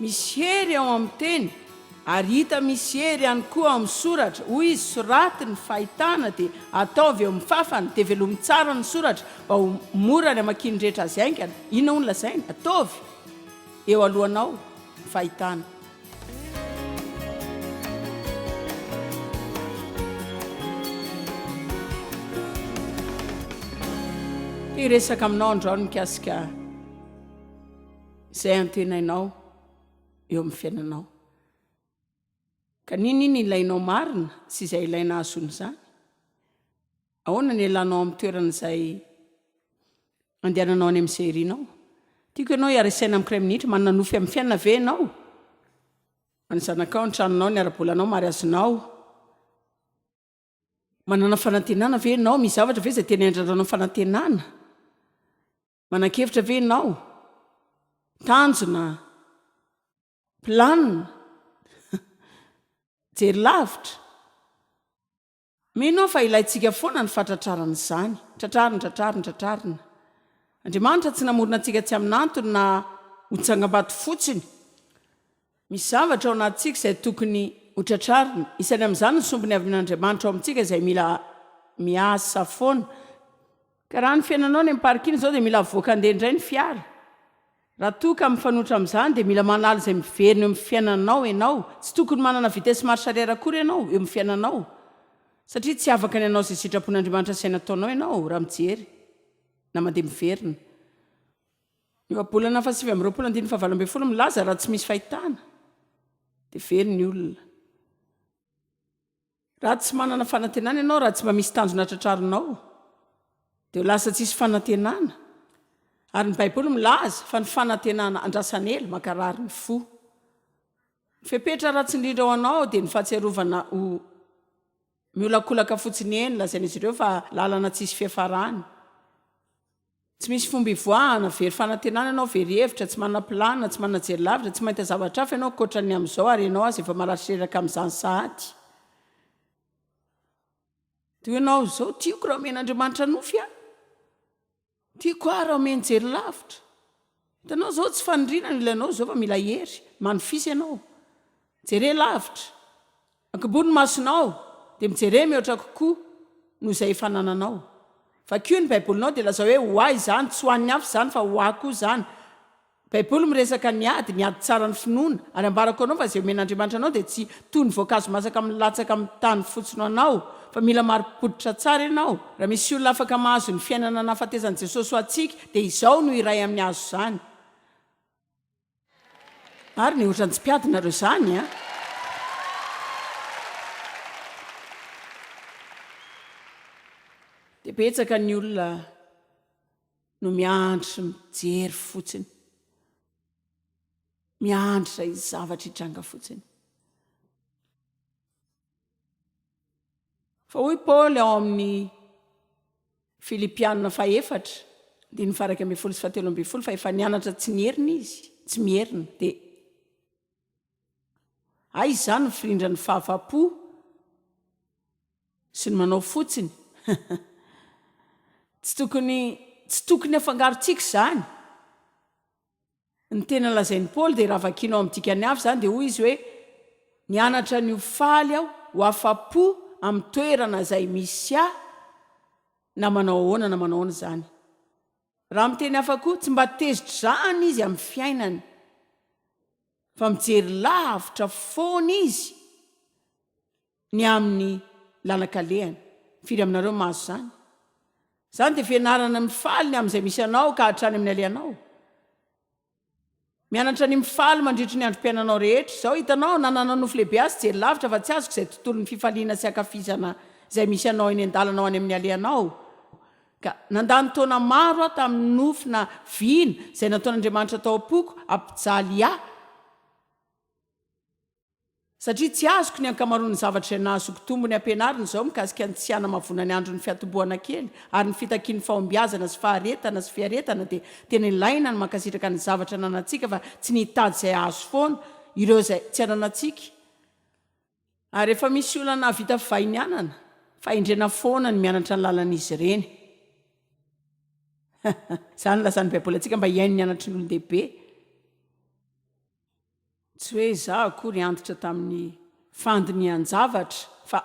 Misy hery ao amin'ny teny, ary hita misy hery ihany koa ao amin'ny soratra. Hoy izy, Soraty ny fahitana, dia ataovy eo amin'ny fafana, dia velomy tsara ny soratra, mba ho mora ny hamakian'ny rehetra azy haingana. Inona hono lazainy? Ataovy eo alohanao ny fahitana. Te hiresaka aminao androany mikasika izay antenainao eo amin'ny fiainanao. Ka n'inon'inona ilainao marina sy izay ilaina hahazoana izany? Ahoana ny ialanao amin'ny toerana izay andehananao any amin'izay irinao? Tiako ianao hiara-hisaina amiko iray minitra. Manana nofy amin'ny fiainana ve ianao? Ny zanakao, ny tranonao, ny ara-bolanao, mariazinao. Manana fanantenana ve ianao? Misy zavatra ve izay tena iandrandranao fanantenana? Manan-kevitra ve ianao? Tanjona? Planina? Jery lavitra? Mino aho fa ilaintsika foana ny fatratrarana izany. Tratrarina, tratrarina, tratrarina. Andriamanitra tsy namorona antsika tsy amin'antony na ho tsangambato fotsiny. Misy zavatra ao anatintsika izay tokony ho tratrarina. Isany amin'izany ny sombiny avy amin'Andriamanitra ao amintsika izay mila miasa foana. Ka raha ny fiainanao any amin'ny parking izao dia mila avoaka handeha indray ny fiara. Raha toa ka mifanohitra amin'izany dia mila manala izay miverina eo amin'ny fiainanao ianao. Tsy tokony manana vitesse marche arrière akory ianao eo amin'ny fiainanao. Satria tsy afaka ny hanao izay sitrapon'Andriamanitra asaina ataonao ianao raha mijery na mandeha miverina. Ny ohabolana faha-29 andininy faha-18 milaza raha tsy misy fahitana dia very ny olona. Raha tsy manana fanantenana ianao, raha tsy mba misy tanjona tratrarinao, dia ho lasa tsisy fanantenana. Ary ny Baiboly milaza fa ny fanantenana andrasana ela mankarary ny fo. Ny fepetra ratsy indrindra ho anao dia ny fahatsiarovana ho miolakolaka fotsiny eny, lazain'izy ireo fa lalana tsisy fiafarany. Tsy misy fomba ivoahana, very fanantenana ianao, very hevitra, tsy manana planina, tsy manana jery lavitra, tsy mahita zavatra hafa ianao ankoatra ny amin'izao ary ianao aza efa marary sy reraka amin'izany sahady. Dia hoy ianao izao, tiako raha omen'Andriamanitra nofy aho. Tiako aho raha omeny jery lavitra. Hitanao izao, tsy faniriana no ilainao izao fa mila hery, manofisa ianao. Jere lavitra. Ankibory ny masonao, dia mijere mihoatra kokoa noho izay efa anananao. Vakio ny Baibolinao dia lazao hoe, Ho ahy izany, tsy ho an'ny hafa izany, fa ho ahy koa izany. Baiboly miresaka ny ady, ny ady tsara ny finoana. Ary ambarako anao fa izay omen'Andriamanitra anao dia tsy toy ny voankazo masaka milatsaka amin'ny tany fotsiny ho anao, fa mila marim-pototra tsara ianao. Raha misy olona afaka mahazo ny fiainana nahafatesan'i Jesosy ho antsika, dia izao no iray amin'ny azo izany. Marina e, ohatran'ny tsy mpiady nareo zany a! Dia betsaka ny olona no miandry sy mijery fotsiny. Miandry izay zavatra hitranga fotsiny. Fa hoy Paoly ao amin'ny Filipiana fahefatra, andininy faha-11 sy faha-13 fa efa nianatra tsy nierina izy, tsy mierina, dia aiza izany ny firindran'ny fahafapo sy ny manao fotsiny? Tsy tokony tsy tokony hafangarontsika izany. Ny tena lazain'i Paoly dia raha vakianao amin'ny dikany hafa izany dia hoy izy hoe, Nianatra ny ho faly aho, ho afa-po amin'ny toerana izay misy ahy, na manao ahoana na manao ahoana izany. Raha amin'ny teny hafa koa, tsy mba tezitra izany izy amin'ny fiainany, fa mijery lavitra foana izy ny amin'ny lalan-kalehany. Firy aminareo mahazo izany? Izany dia fianarana mifaly ny amin'izay misy anao ka hatrany amin'ny alehanao. Mianatra ny mifaly mandritry ny androm-piainanao rehetra. Izao hitanao, nanana nofy lehibe aho sy jery lavitra fa tsy azoko izay tontolon'ny fifaliana sy ankafizana izay misy anao eny an-dalana ho any amin'ny alehanao. Ka nandany taona maro aho tamin'ny nofy na vina izay nataon'Andriamanitra tao am-poko hampijaly ahy. Satria tsy azoko ny ankamaroan'ny zavatra izay nahazoako tombony ampianarina izao mikasika ny tsy hanamavoana ny andron'ny fiatombohana kely ary ny fitakian'ny fahombiazana sy faharetana sy fiaretana dia tena ilaina ny mankasitraka ny zavatra ananantsika fa tsy ny hitady izay azo foana ireo izay tsy ananantsika. Ary rehefa misy olona nahavita fivahinianana, fahendrena foana ny mianatra ny lalan'izy ireny. Izany no lazan'ny Baiboly antsika mba hihaino ny anatry ny olon-dehibe. Tsy hoe izaho akory antitra tamin'ny fandinihan-javatra fa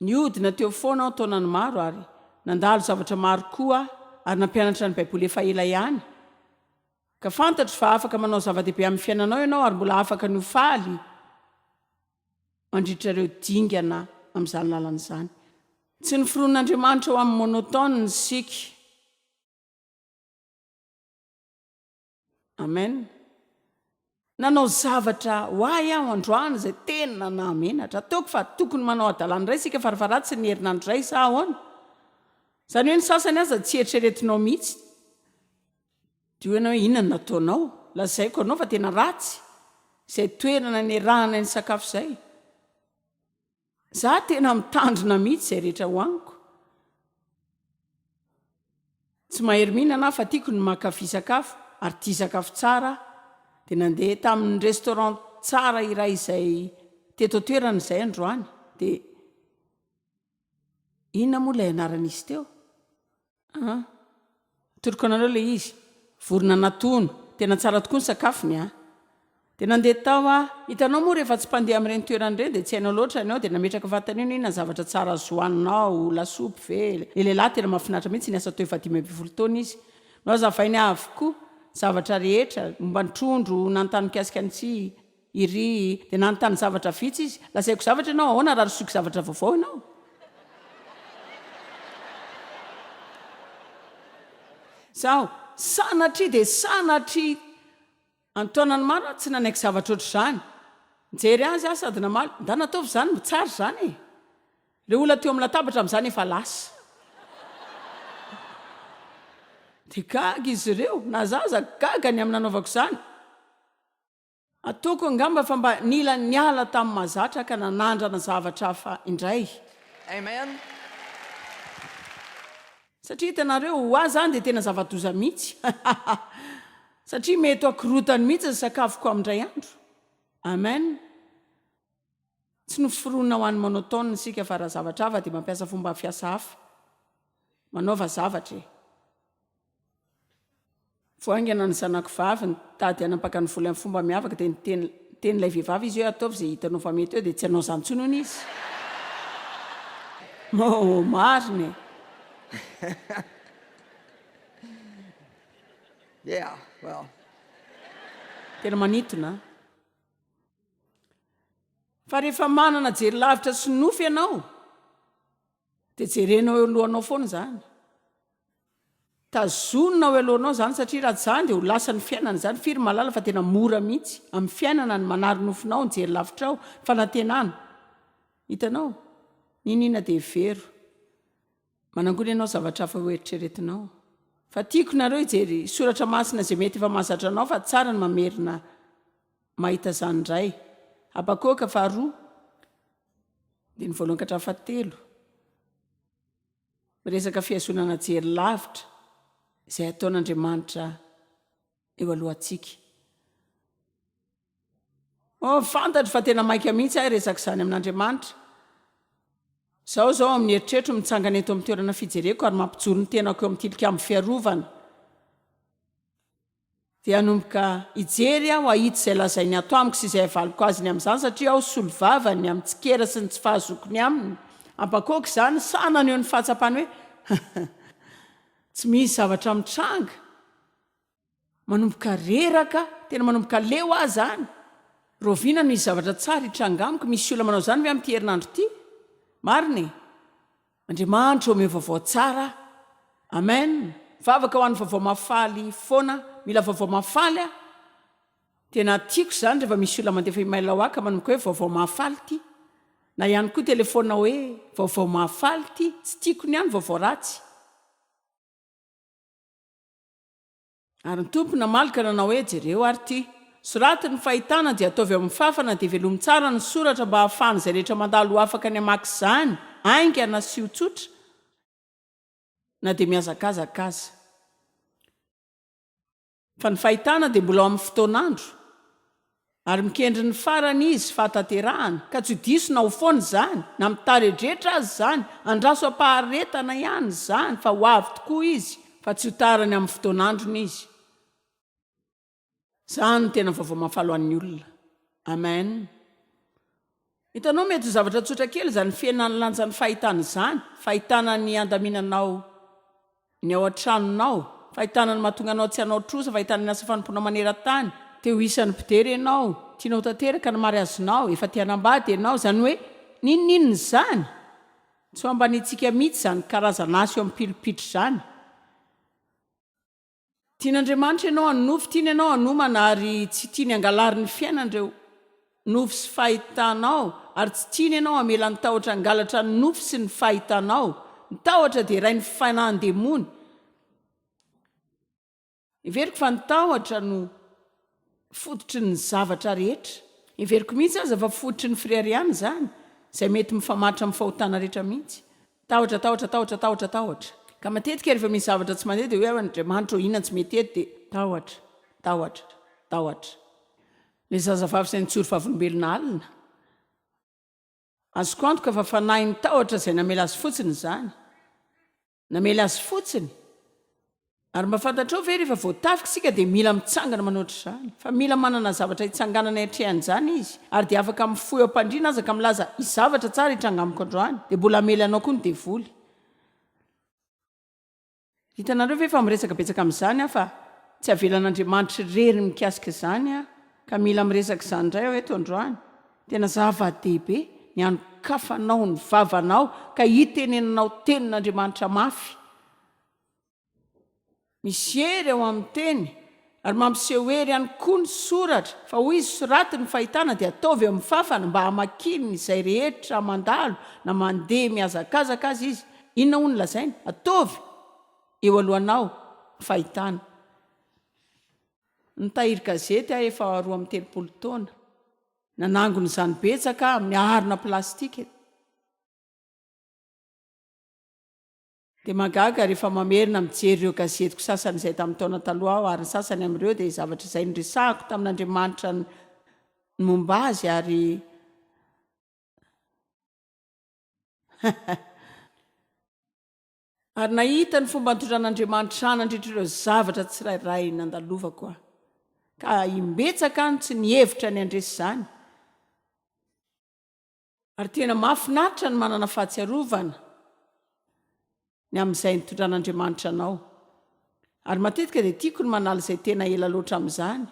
nihodina teo foana aho taonany maro ary nandalo zavatra maro koa aho ary nampianatra ny Baiboly efa ela ihany. Ka fantatro fa afaka manao zava-dehibe amin'ny fiainanao ianao ary mbola afaka ny ho faly mandritra ireo dingana amin'izany lalana izany. Tsy noforonin'Andriamanitra ho amin'ny monotone isika. Amen. Nanao zavatra ho ahy aho androany izay tena nahamenatra. Ataoko fa tokony manao hadalana indray isika farafaharatsiny ny herinandro iray sa ahoana? Izany hoe ny sasany aza tsy eritreretinao mihitsy. Dia hoy ianao hoe inona no nataonao? Lazaiko anao fa tena ratsy izay toerana niarahanay nisakafo izay. Za tena mitandrina mihitsy izay rehetra hohaniko. Tsy mahery mihinana aho fa tiako ny mankafy sakafo ary tia sakafo tsara aho. Dia nandeha tamin'ny restaurant tsara iray izay teto an-toerana izay androany. Dia inona moa ilay anaran'izy teo? An! Atoroko anareo ilay izy. Vorona natono. Tena tsara tokoa ny sakafony an! Dia nandeha tao aho. Hitanao moa rehefa tsy mpandeha amin'ireny toerana ireny dia tsy hainao loatra ny ao. Dia nametraka fanontaniana hoe inona ny zavatra tsara azo hohanina ao, lasopy ve? Ilay lehilahy tena mahafinaritra mihitsy, niasa teo efa 15 taona izy. Nohazavainy avokoa ny zavatra rehetra, momba ny trondro, nanontany mikasika ny tsihy. Iry, dia nanontany zavatra vitsy izy. Lazaiko zavatra ianao, ahoana raha rosoiko zavatra vaovao ianao? Izaho, sanatria dia sanatria an-taonany maro aho tsy nanaiky zavatra ohatr'izany. Nijery azy aho sady namaly, ndana ataovy izany, mba tsara izany e! Ireo olona teo amin'ny latabatra amin'izany efa lasa. Dia gaga izy ireo, na izaho aza gaga ny amin'ny nanaovako izany. Ataoko angamba fa mba nila niala tamin'ny mahazatra ka nanandrana zavatra hafa indray. Amen. Satria hitanareo, ho ahy izany dia tena zava-doza mihitsy. Satria mety ho akorotany mihitsy ny sakafoko amin'indray andro. Amen. Tsy noforonina ho an'ny monotone isika fa raha zavatra hafa dia mampiasa fomba fiasa hafa. Manaova zavatra e. Vao haingana ny zanako vavy nitady hanapaka ny voly amin'ny fomba miavaka dia niteny niteny ilay vehivavy izy hoe ataovy izay hitanao fa mety eo dia tsy hanao izany intsony hono izy. Oh, marina e! Yeah, well. Tena manintona an! Fa rehefa manana jery lavitra sy nofy ianao dia jerenao eo alohanao foana izany. Tazonina ao alohanao izany satria raha tsy izany dia ho lasa ny fiainana izany. Firy mahalala fa tena mora mihitsy amin'ny fiainana ny manary nofinao, ny jery lavitrao, ny fanantenana. Hitanao? N'inon'inona dia hevero. Manangona ianao zavatra hafa hoeritreretinao. Fa tiako nareo hijery soratra masina izay mety efa mahazatra anao fa tsara ny mamerina mahita izany indray. Habakoka faharoa, andininy voalohany ka hatramin'ny fahatelo. Miresaka fihazonana jery lavitra izay ataon'Andriamanitra eo alohantsika. Oh, fantatro fa tena maika mihitsy aho hiresaka izany amin'Andriamanitra. Izaho izao amin'ny eritreritro mitsangana eto amin'ny toerana fijereko ary mampijoro ny tenako eo amin'ny tilikambo fiarovana. Dia hanomboka hijery aho hahita izay lazainy ato amiko sy izay havaliko azy ny amin'izany satria aho solovavany ny amin'ny tsikera sy ny tsy fahazoako ny aminy. Hampakoaka izany sa naneho ny fahatsapany hoe tsy misy zavatra mitranga? Manomboka reraka, tena manomboka leo aho izany. Rahoviana no hisy zavatra tsara hitranga amiko? Misy olona manao izany ve amin'ity herinandro ity? Marina e! Andriamanitra omeo vaovao tsara Amen. Vavaka ho an'ny vaovao mahafaly foana, mila vaovao mahafaly aho, tena tiako izany rehefa misy olona mandefa email ho ahy ka manomboka hoe vaovao mahafaly ity, na ihany koa telephone hoe vaovao mahafaly ity, tsy tiako ny ahy ny vaovao ratsy. Ary ny Tompo namaly ka nanao hoe, Jereo ary ity. Soraty ny fahitana, dia ataovy ao amin'ny fafana, dia velomy tsara ny soratra mba hahafahan'izay rehetra mandalo ho afaka ny hamaky izany haingana sy ho tsotra, na dia mihazakazaka aza. Fa ny fahitana dia mbola ao amin'ny fotoan'andro, Ary mikendry ny farany izy, fahatanterahana, ka tsy ho diso na ho foana izany, na mitaredretra aza izany, andraso am-paharetana ihany izany, fa ho avy tokoa izy, fa tsy ho tarany amin'ny fotoan'androny izy. Izany no tena vaovao mahafaly ho an'ny olona. Amen. Hitanao, mety ho zavatra tsotra kely izany fihenan'ny lanjan'ny fahitana izany, fahitana ny handaminanao ny ao an-tranonao, fahitana ny mahatonga anao tsy hanao trosa, fahitana ny asa fanompoana maneran-tany, te ho isan'ny mpidera ianao, tianao tanteraka ny mariazinao, efa te hanambady ianao, izany hoe n'inon'inona izany, tsy ho ambaniantsika mihitsy izany karazan'asa eo amin'ny pilopitra izany. Tian'Andriamanitra ianao hanonofy, tiany ianao hanomana ary tsy tiany hangalary ny fiainana ireo nofy sy fahitanao ary tsy tiany ianao hamela ny tahotra hangalatra ny nofy sy ny fahitanao. Ny tahotra dia rain'ny fanahin-demony. Heveriko fa ny tahotra no fototry ny zavatra rehetra. Heveriko mihitsy aza fa fototry ny fireharehana izany, izay mety mifamatotra amin'ny fahotana rehetra mihitsy. Tahotra, tahotra, tahotra, tahotra, tahotra. Ka matetika rehefa misy zavatra tsy mandeha dia hoe Andriamanitra ô inona no tsy mety eto dia tahotra, tahotra, tahotra. Ilay zazavavy izay nijoro vavolombelona alina, azoko antoka fa fanahin'ny tahotra izay namela azy fotsiny izany. Namely azy fotsiny. Ary mba fantatrao ve rehefa voatafika isika dia mila mitsangana manao ohatr'izany? Fa mila manana zavatra hitsanganana hiatrehana izany izy. Ary dia afaka mifoha eo am-pandriana aza ka milaza hisy zavatra tsara hitranga amiko androany. Dia mbola hamely anao koa ny devoly. Hitanareo ve fa miresaka betsaka amin'izany aho fa tsy avelan'Andriamanitra irery mikasika izany aho ka mila miresaka izany indray aho eto androany. Tena zava-dehibe ny hanokafanao ny vavanao ka hitenenanao tenin'Andriamanitra mafy. Misy hery ao amin'ny teny ary mampiseho hery ihany koa ny soratra fa hoy izy soraty ny fahitana dia ataovy eo amin'ny fafana mba hamakiany izay rehetra mandalo na mandeha mihazakazaka aza izy. Inona hoy no lazainy? Ataovy eo alohanao ny fahitana. Nitahiry gazety aho efa 32 taona. Nanangona izany betsaka aho amin'ny harona plastika. Dia mahagaga rehefa mamerina mijery ireo gazetiko sasany izay tamin'ny taona taloha aho ary ny sasany amin'ireo dia zavatra izay noresahako tamin'Andriamanitra ny momba azy ary Ary nahita ny fomba nitondran'Andriamanitra ahy nandritra ireo zavatra tsirairay nandalovako aho. Ka imbetsaka aho no tsy nihevitra ny handresy izany. Ary tena mahafinaritra ny manana fahatsiarovana ny amin'izay nitondran'Andriamanitra anao. Ary matetika dia tiako ny manala izay tena ela loatra amin'izany.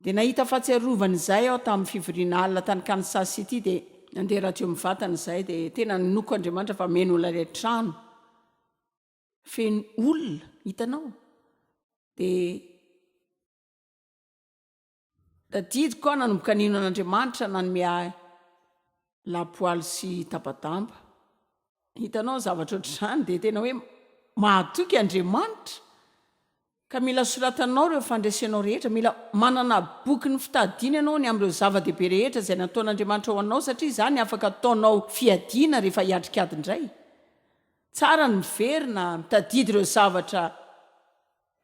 Dia nahita fahatsiarovana izay aho tamin'ny fivoriana alina tany Kansas City dia nandeha radio mivantana izahay dia tena ninoako Andriamanitra fa meno olona ilay trano feno olona hitanao dia tadidiko aho nanomboka nino an'Andriamanitra nanome ahy lapoaly sy tapa-damba Hitanao ny zavatra ohatr'izany dia tena hoe mahatoky Andriamanitra ka mila soratanao ireo fandresenao rehetra, mila manana bokin'ny fitadidiana ianao ny amin'ireo zava-dehibe rehetra izay nataon'Andriamanitra ho anao satria izany afaka ataonao fiadiana rehefa hiatrika ady indray. Tsara ny miverina mitadidy ireo zavatra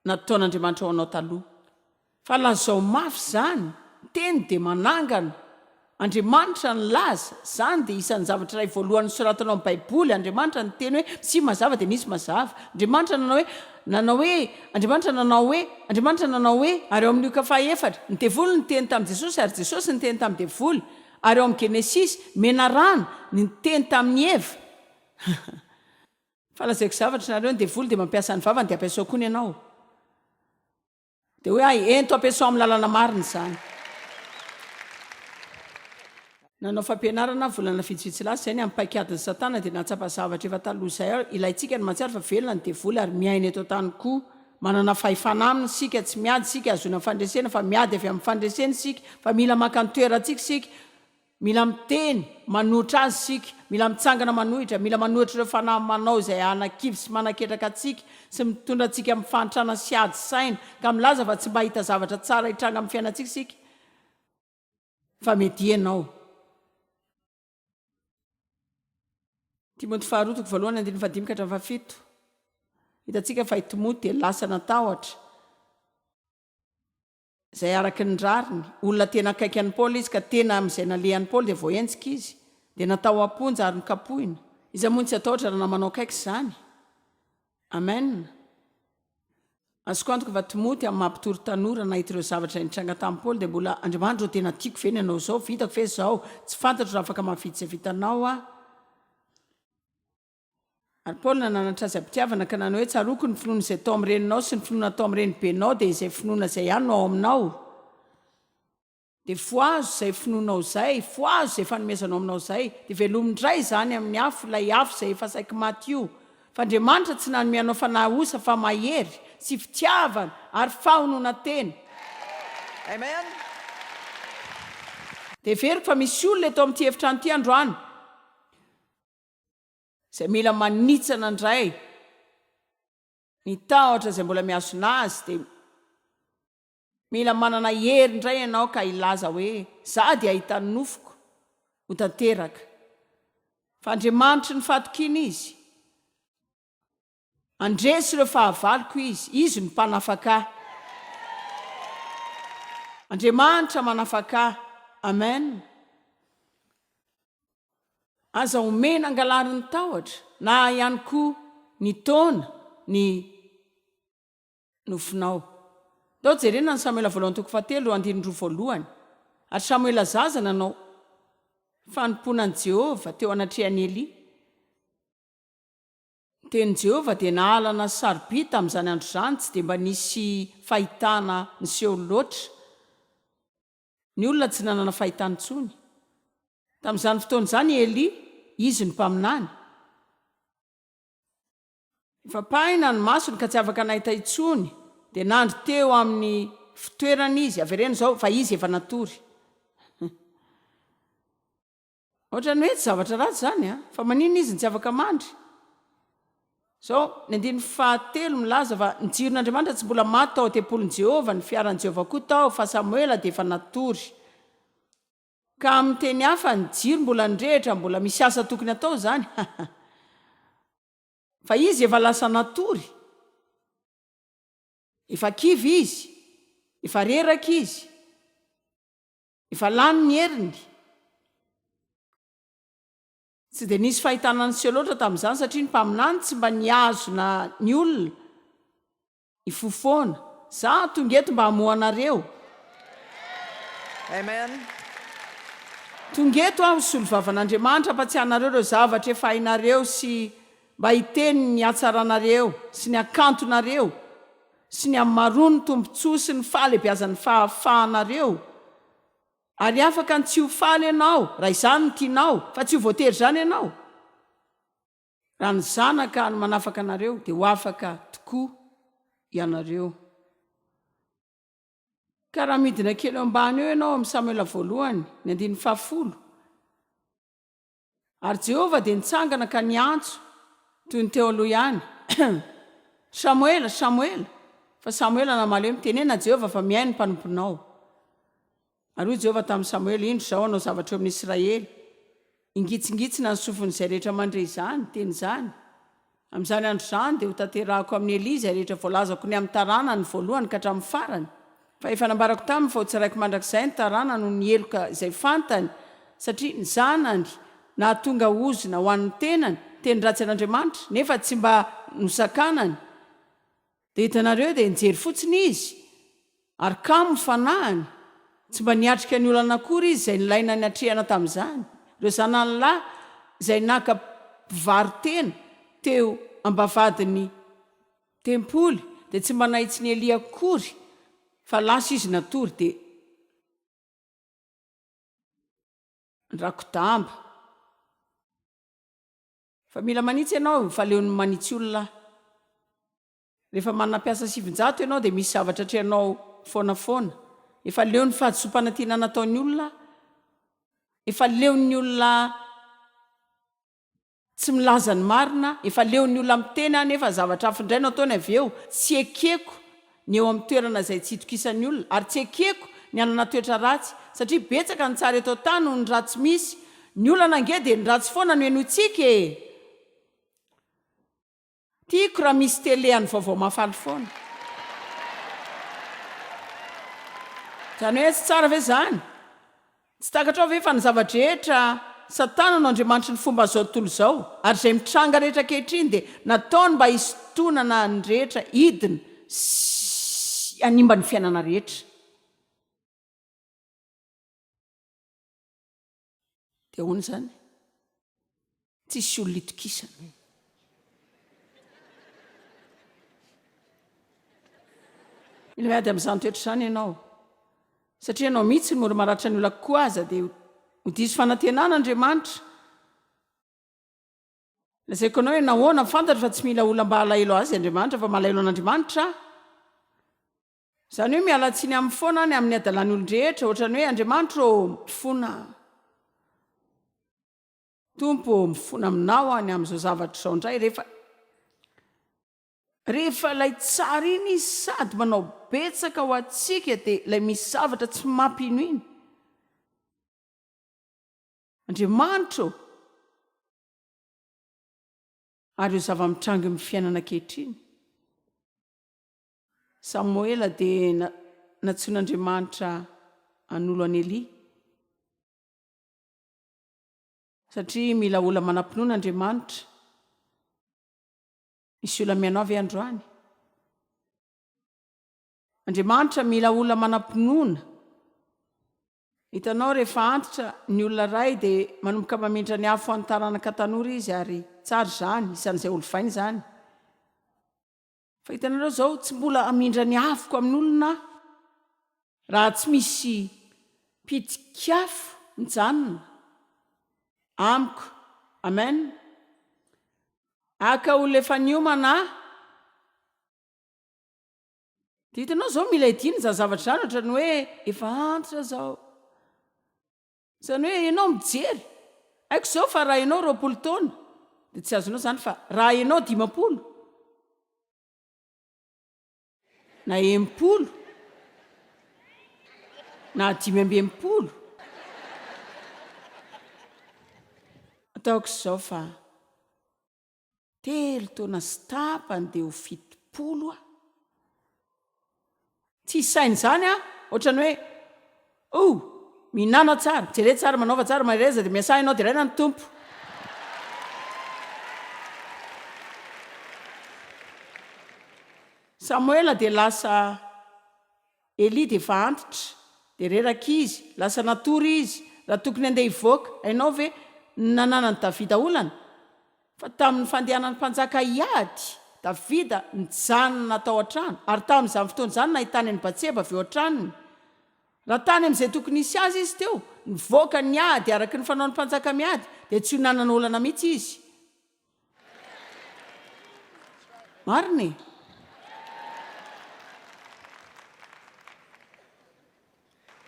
nataon'Andriamanitra ho anao taloha. Fa lazao mafy izany, ny teny dia manangana. Andriamanitra nilaza, izany dia isan'ny zavatra iray voalohany nosoratana ao amin'ny Baiboly, Andriamanitra niteny hoe, Misia mazava dia nisy mazava. Andriamanitra nanao hoe, nanao hoe, Andriamanitra nanao hoe, Andriamanitra nanao hoe. Ary ao amin'ny Lioka fahaefatra, ny devoly niteny tamin'i Jesosy ary Jesosy niteny tamin'ny devoly. Ary ao amin'ny Genesisy, menarana, ny niteny tamin'i Eva. Fa lazaiko zavatra nareo, ny devoly dia mampiasa ny vavany dia ampiasao koa ny anao. Dia hoy aho, ento ampiasao amin'ny lalana marina izany. Nanao fampianarana aho volana vitsivitsy lasa izay ny amin'ny paikadin'i Satana dia nahatsapa zavatra efa taloha izay aho, ilaintsika ny mahatsiaro fa velona ny devoly ary miaina eto an-tany koa. Manana fahefana aminy isika, tsy miady isika hahazoana fandresena fa miady avy amin'ny fandresena isika, fa mila maka ny toerantsika isika. Mila miteny manohitra azy isika, mila mitsangana manohitra, mila manohitra ireo fanahy manao izay hanakivy sy manaketraka antsika sy mitondra antsika amin'ny fahantrana sy ady saina ka milaza fa tsy mba hahita zavatra tsara hitranga amin'ny fiainantsika isika fa media ianao. Timoty faharoa toko voalohany andininy fahadimy ka hatramin'ny fahafito. Hitantsika fa i Timoty dia lasa natahotra. Izay araka ny rariny. Olona tena akaiky an'i Paoly izy, ka tena amin'izay nalehan'i Paoly dia voahenjika izy, dia natao am-ponja ary nokapohina. Iza moa no tsy hatahotra raha namanao akaiky izany? Amen. Azoko antoka fa Timoty, amin'ny maha-mpitory tanora, nahita ireo zavatra izay nitranga tamin'i Paoly, dia mbola, Andriamanitra ô, tena tiako ve ny hanao izao? Vitako ve izao? Tsy fantatro raha afaka mahavita izay vitanao aho. Ary Paoly nananatra azy am-pitiavana ka nanao hoe, Tsaroako ny finoana izay tao amin'ny reninao sy ny finoana tao amin'ny renibenao, dia izay finoana izay ihany no ao aminao. Dia fohazo izay finoanao izay, fohazo izay fanomezanao aminao izay, dia velomy indray izany amin'ny afo, ilay afo izay efa saiky maty io. Fa Andriamanitra tsy nanome anao fanahy osa fa mahery, sy fitiavana, ary fahononan-tena. Amen. Dia heveriko fa misy olona eto amin'ity efitrano ity androany, izay mila manitsana indray ny tahotra izay mbola mihazona azy, dia. Mila manana hery indray ianao ka hilaza hoe, Izaho dia hahita ny nofiko ho tanteraka. Fa Andriamanitry ny fahatokiana Izy. Handresy ireo fahavaloko Izy. Izy no Mpanafaka ahy. Andriamanitra manafaka ahy. Amen. Aza omena angalarin'ny tahotra, na ihany koa ny taona, ny. Nofinao. Ndao jerena ny Samoela voalohany toko fahatelo ireo andininy roa voalohany. Ary Samoela zaza nanao fanompoana an'i Jehovah teo anatrehan'i Elia. Ny tenin'i Jehovah dia nahalana sy sarobidy tamin'izany andro izany, tsy dia mba nisy fahitana niseho loatra. Ny olona tsy nanana fahitana intsony. Tamin'izany fotoana izany i Elia, izy no mpaminany. Efa pahina ny masony ka tsy afaka nahita intsony, dia nandry teo amin'ny fitoerany izy, avereno izao, fa izy efa natory. Ohatran'ny hoe tsy zavatra ratsy izany an! Fa maninona izy no tsy afaka mandry? Izao, ny andininy fahatelo milaza fa ny jiron'Andriamanitra tsy mbola maty tao an-tempolin'i Jehovah, ny fiaran'i Jehovah koa tao, fa Samoela dia efa natory. Ka amin'ny teny hafa, ny jiro mbola nirehitra, mbola misy asa tokony hatao izany. Fa izy efa lasa natory. Efa kivy izy. Efa reraka izy. Efa lany ny heriny. Tsy dia nisy fahitana niseho loatra tamin'izany satria ny mpaminany tsy mba nihazona ny olona. Hifoha foana. Za tonga eto mba hamoha anareo. Amen. Tonga eto aho hisolo vavan'Andriamanitra hampatsiahy anareo ireo zavatra efa hainareo sy mba hiteny ny hatsaranareo sy ny hakantonareo sy ny hamaroan'ny tombontsoa sy ny fahalebiazan'ny fahafahanareo. Ary afaka ny tsy ho faly ianao raha izany no tianao fa tsy ho voatery izany ianao. Raha ny Zanaka no manafaka anareo, dia ho afaka tokoa ianareo. Ka raha midina kely eo ambany eo ianao amin'ny Samoela voalohany, ny andininy fahafolo, Ary Jehovah dia nitsangana ka niantso, toy ny teo aloha ihany, Samoela, Samoela! Fa Samoela namaly hoe, Mitenena, Jehovah, fa mihaino ny mpanomponao. Ary hoy Jehovah tamin'i Samoela, Indro, izaho hanao zavatra eo amin'ny Israely, hingitsingitsina ny sofin'izay rehetra mandre izany teny izany. Amin'izany andro izany dia hotanterahako amin'i Elia izay rehetra voalazako ny amin'ny taranany, voalohany ka hatramin'ny farany. Fa efa nambarako taminy fa hotsaraiko mandrakizay ny taranany noho ny heloka izay fantany, satria ny zanany nahatonga ozona ho an'ny tenany, niteny ratsy an'Andriamanitra, nefa tsy mba nosakanany. Dia hitanareo dia nijery fotsiny izy ary kamo ny fanahiny, tsy mba niatrika ny olana akory izy izay nilaina niatrehana tamin'izany. Ireo zanany lahy izay naka mpivaro-tena teo ambavahadin'ny tempoly dia tsy mba nahitsin'i Elia akory fa lasa izy natory dia nirako-damba. Fa mila manitsy ianao fa aleon'ny manitsy olona aho. Rehefa manana mpiasa 900 ianao dia misy zavatra atrehanao foana foana. Efa leon'ny fahadisoam-panantenana ataon'ny olona aho. Efa leon'ny olona tsy milaza ny marina aho. Efa leon'ny olona miteny aho nefa zavatra hafa indray no ataony avy eo. Tsy ekeko ny eo amin'ny toerana izay tsy itokisan'ny olona, ary tsy ekeko ny hanana toetra ratsy, satria betsaka ny tsara eto an-tany noho ny ratsy misy, ny olana ange dia ny ratsy foana no henointsika e! Tiako raha misy télé an'ny vaovao mahafaly foana. Izany hoe tsy tsara ve izany? Tsy takatrao ve fa ny zava-drehetra, Satana no andriamanitry ny fomban'izao tontolo izao, ary izay mitranga rehetra ankehitriny dia nataony mba hisintonana ny rehetra hidina sy. hanimba ny fiainana rehetra. Dia ahoana izany? Tsisy olona itokisana. Mila miady amin'izany toetra izany ianao. Satria ianao mihitsy no mora maratra ny olona kokoa aza dia ho diso fanantenana Andriamanitra. Lazaiko anao hoe nahoana, fantatro fa tsy mila olona mba halahelo azy Andriamanitra fa malahelo an'Andriamanitra aho. Izany hoe miala tsiny aminy foana aho ny amin'ny hadalan'ny olon-drehetra, ohatran'ny hoe Andriamanitra ô, mifona aho. Tompo ô, mifona aminao aho ny amin'izao zavatra izao indray, rehefa rehefa ilay tsara iny izy sady manao betsaka ho antsika dia ilay misy zavatra tsy mampino iny. Andriamanitra ô! Ary io zava-mitranga eo amin'ny fiainana ankehitriny. Samoela dia nantsoin'Andriamanitra hanolo an'i Elia. Satria mila olona manam-pinoana Andriamanitra. Misy olona mihaino ahy ve androany? Andriamanitra mila olona manam-pinoana. Hitanao, rehefa antitra ny olona iray dia manomboka mamindra ny afo an'ny taranaka tanora izy ary tsara izany, isan'izay holovaina izany. Fa hitanareo izao, tsy mbola hamindra ny afoko amin'olona aho raha tsy misy pitik'afo mijanona amiko. Amen. Haka olona efa niomana aho. Dia hitanao izao, mila hidiana izany zavatra izany, ohatran'ny hoe efa antitra izao. Izany hoe ianao mijery. Haiko izao fa raha ianao 20 taona dia tsy azonao izany fa raha ianao 50 na 60 na 65 ataoko izao fa Telo taona sy tapany dia ho 70 aho. Tsy hisy saina izany aho, ohatran'ny hoe, oh, mihinàna tsara, mijere tsara, manaova tsara, mahereza dia miasà ianao, deraina ny Tompo. Samoela dia lasa Elia dia efa antitra, dia reraka izy, lasa natory izy, raha tokony handeha hivoaka, hainao ve ny nananan'i Davida olana? Fa tamin'ny fandehanan'ny mpanjaka hiady, Davida nijanona tao an-trano, ary tamin'izany fotoana izany nahitany an'i Batseba avy eo an-tranony. Raha tany amin'izay tokony hisy azy izy teo, nivoaka niady araka ny fanaon'ny mpanjaka miady, dia tsy ho nanana olana mihitsy izy. Marina e!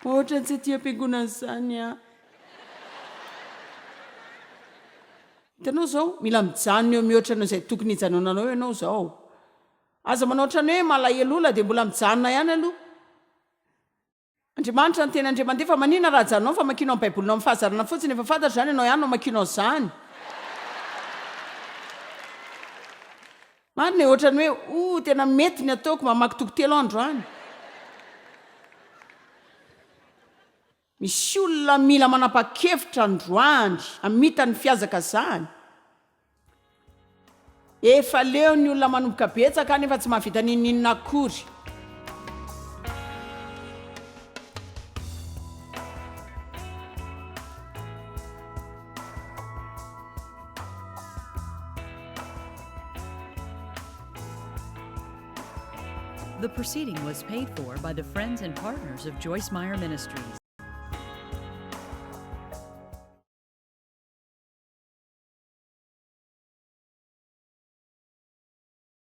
Ohatran'ny tsy aty am-piangonana izany an! Hitanao izao, mila mijanona eo mihoatra noho izay tokony hijanonanao ianao izao. Aza manao ohatran'ny hoe malahelo olona dia mbola mijanona ihany aloha. Andriamanitra ny tena Andriamandia fa manina raha ajanonao ny famakianao ny baibolinao amin'ny fahazarana fotsiny efa fantatro izany ianao ihany no amakianao izany. Marina e, ohatran'ny hoe oh tena mety ny ataoko, mamaky toko telo aho androany. Misy olona mila manapa-kevitra androany hamita ny fihazakazahany. Efa leo ny olona manomboka betsaka nefa tsy mahavita n'inon'inona akory. The proceeding was paid for by the friends and partners of Joyce Meyer Ministries.